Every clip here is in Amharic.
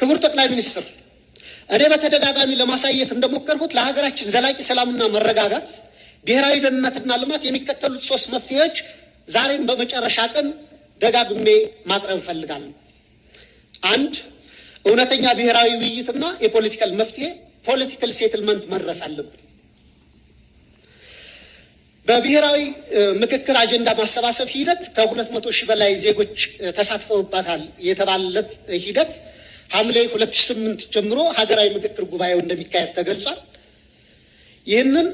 ክቡር ጠቅላይ ሚኒስትር፣ እኔ በተደጋጋሚ ለማሳየት እንደሞከርኩት ለሀገራችን ዘላቂ ሰላምና መረጋጋት፣ ብሔራዊ ደህንነትና ልማት የሚከተሉት ሶስት መፍትሄዎች ዛሬም በመጨረሻ ቀን ደጋግሜ ማቅረብ እፈልጋለሁ። አንድ፣ እውነተኛ ብሔራዊ ውይይትና የ political መፍትሄ፣ political settlement መድረስ አለብን። በብሔራዊ ምክክር አጀንዳ ማሰባሰብ ሂደት ከ200,000 በላይ ዜጎች ተሳትፈውባታል የተባለለት ሂደት ሐምሌ 2008 ጀምሮ ሀገራዊ ምክክር ጉባኤው እንደሚካሄድ ተገልጿል። ይህንን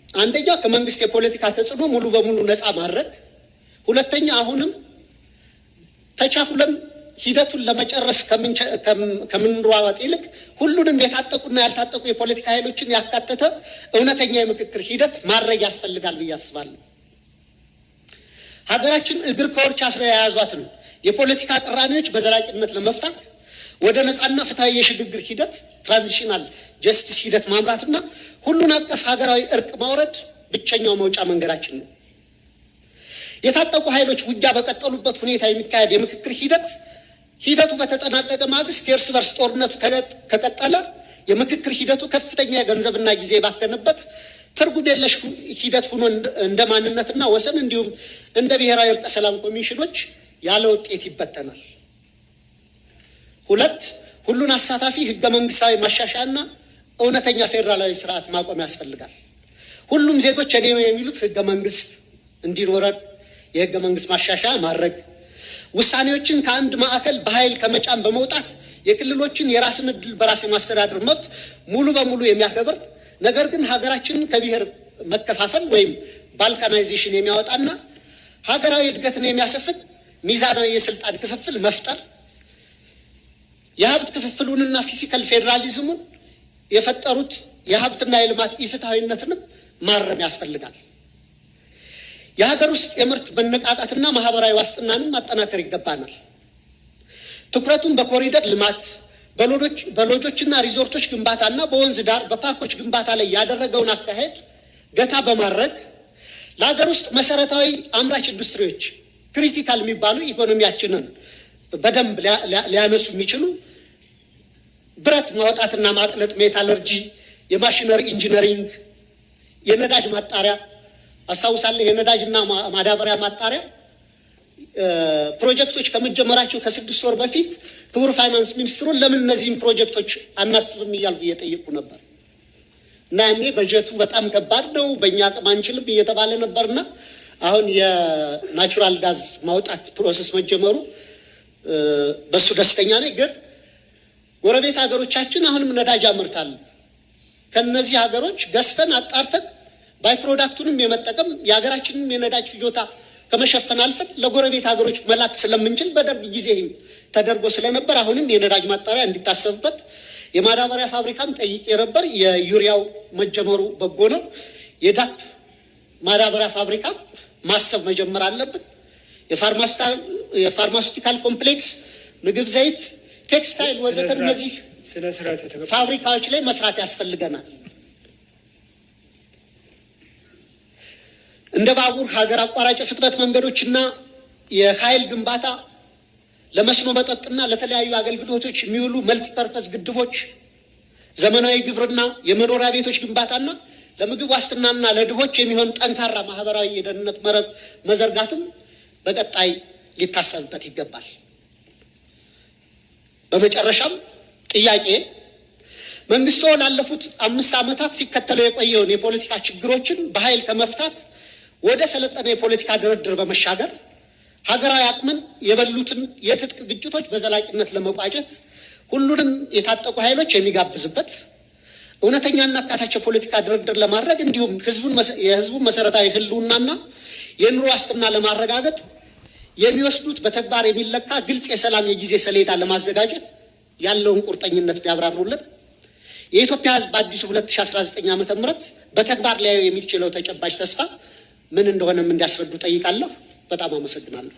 አንደኛ ከመንግስት የፖለቲካ ተጽዕኖ ሙሉ በሙሉ ነፃ ማድረግ፣ ሁለተኛ አሁንም ተቻኩለን ሂደቱን ለመጨረስ ከምንሯሯጥ ይልቅ ሁሉንም የታጠቁና ያልታጠቁ የፖለቲካ ኃይሎችን ያካተተ እውነተኛ የምክክር ሂደት ማድረግ ያስፈልጋል ብዬ አስባለሁ። ሀገራችን እግር ከወርች አስረው የያዟትን የፖለቲካ ቅራኔዎች በዘላቂነት ለመፍታት ወደ ነፃና ፍትሐዊ የሽግግር ሂደት፣ transitional justice ሂደት ማምራትና ሁሉን አቀፍ ሀገራዊ እርቅ ማውረድ ብቸኛው መውጫ መንገዳችን ነው። የታጠቁ ኃይሎች ውጊያ በቀጠሉበት ሁኔታ የሚካሄድ የምክክር ሂደት ሂደቱ በተጠናቀቀ ማግስት የእርስ በርስ ጦርነቱ ከቀጠለ የምክክር ሂደቱ ከፍተኛ የገንዘብና ጊዜ የባከነበት ትርጉም የለሽ ሂደት ሆኖ እንደ ማንነትና ወሰን እንዲሁም እንደ ብሔራዊ እርቀ ሰላም ኮሚሽኖች ያለ ውጤት ይበተናል። ሁለት፣ ሁሉን አሳታፊ ህገ መንግስታዊ ማሻሻያና እውነተኛ ፌዴራላዊ ስርዓት ማቆም ያስፈልጋል። ሁሉም ዜጎች እኔ ነው የሚሉት ህገ መንግስት እንዲኖረን የህገ መንግስት ማሻሻያ ማድረግ፣ ውሳኔዎችን ከአንድ ማዕከል በኃይል ከመጫን በመውጣት የክልሎችን የራስን እድል በራስ የማስተዳደር መብት ሙሉ በሙሉ የሚያከብር፣ ነገር ግን ሀገራችንን ከብሔር መከፋፈል ወይም balkanization የሚያወጣና ሀገራዊ እድገትን የሚያሰፍን ሚዛናዊ የስልጣን ክፍፍል መፍጠር፣ የሀብት ክፍፍሉንና fiscal ፌዴራሊዝሙን የፈጠሩት የሀብትና የልማት ኢፍትሐዊነትንም ማረም ያስፈልጋል። የሀገር ውስጥ የምርት መነቃቃትና ማህበራዊ ዋስትናንም ማጠናከር ይገባናል። ትኩረቱን በኮሪደር ልማት፣ በሎጆችና ሪዞርቶች ግንባታና በወንዝ ዳር በፓርኮች ግንባታ ላይ ያደረገውን አካሄድ ገታ በማድረግ ለሀገር ውስጥ መሰረታዊ አምራች ኢንዱስትሪዎች critical የሚባሉ ኢኮኖሚያችንን በደንብ ሊያነሱ የሚችሉ ብረት ማውጣትና ማቅለጥ፣ metallurgy፣ የ machinery engineering፣ የነዳጅ ማጣሪያ አስታውሳለሁ። የነዳጅና ማዳበሪያ ማጣሪያ ፕሮጀክቶች ከመጀመራቸው ከ6 ወር በፊት ክቡር ፋይናንስ ሚኒስትሩን ለምን እነዚህን ፕሮጀክቶች አናስብም እያልኩ እየጠየቁ ነበር። እና ያኔ በጀቱ በጣም ከባድ ነው፣ በእኛ አቅም አንችልም እየተባለ ነበርና አሁን የ natural gas ማውጣት process መጀመሩ በሱ ደስተኛ ነኝ። ግን ጎረቤት ሀገሮቻችን አሁንም ነዳጅ ያመርታሉ። ከነዚህ ሀገሮች ገዝተን አጣርተን by-product ኡንም የመጠቀም የሀገራችንንም የነዳጅ ፍጆታ ከመሸፈን አልፈን ለጎረቤት ሀገሮች መላክ ስለምንችል በደርግ ጊዜ ተደርጎ ስለነበር አሁንም የነዳጅ ማጣሪያ እንዲታሰብበት፣ የማዳበሪያ ፋብሪካም ጠይቄ ነበር። የዩሪያው መጀመሩ በጎ ነው። የዳፕ ማዳበሪያ ፋብሪካ ማሰብ መጀመር አለብን። የ pharmaceutical complex፣ ምግብ ዘይት፣ ቴክስታይል ወዘተ እነዚህ ፋብሪካዎች ላይ መስራት ያስፈልገናል። እንደ ባቡር፣ ሀገር አቋራጭ የፍጥነት መንገዶችና የኃይል ግንባታ፣ ለመስኖ መጠጥና ለተለያዩ አገልግሎቶች የሚውሉ multipurpose ግድቦች፣ ዘመናዊ ግብርና፣ የመኖሪያ ቤቶች ግንባታና ለምግብ ዋስትናና ለድሆች የሚሆን ጠንካራ ማህበራዊ የደህንነት መረብ መዘርጋትም በቀጣይ ሊታሰብበት ይገባል። በመጨረሻም ጥያቄ፣ መንግስቶ ላለፉት 5 ዓመታት ሲከተለው የቆየውን የፖለቲካ ችግሮችን በኃይል ከመፍታት ወደ ሰለጠነ የፖለቲካ ድርድር በመሻገር ሀገራዊ አቅምን የበሉትን የትጥቅ ግጭቶች በዘላቂነት ለመቋጨት ሁሉንም የታጠቁ ኃይሎች የሚጋብዝበት እውነተኛና አካታች የፖለቲካ ድርድር ለማድረግ እንዲሁም የህዝቡን መሰረታዊ ህልውናና የኑሮ ዋስትና ለማረጋገጥ የሚወስዱት በተግባር የሚለካ ግልጽ የሰላም የጊዜ ሰሌዳ ለማዘጋጀት ያለውን ቁርጠኝነት ቢያብራሩልን፣ የኢትዮጵያ ህዝብ በአዲሱ 2019 ዓ.ም በተግባር ሊያየው የሚችለው ተጨባጭ ተስፋ ምን እንደሆነም እንዲያስረዱ ጠይቃለሁ። በጣም አመሰግናለሁ።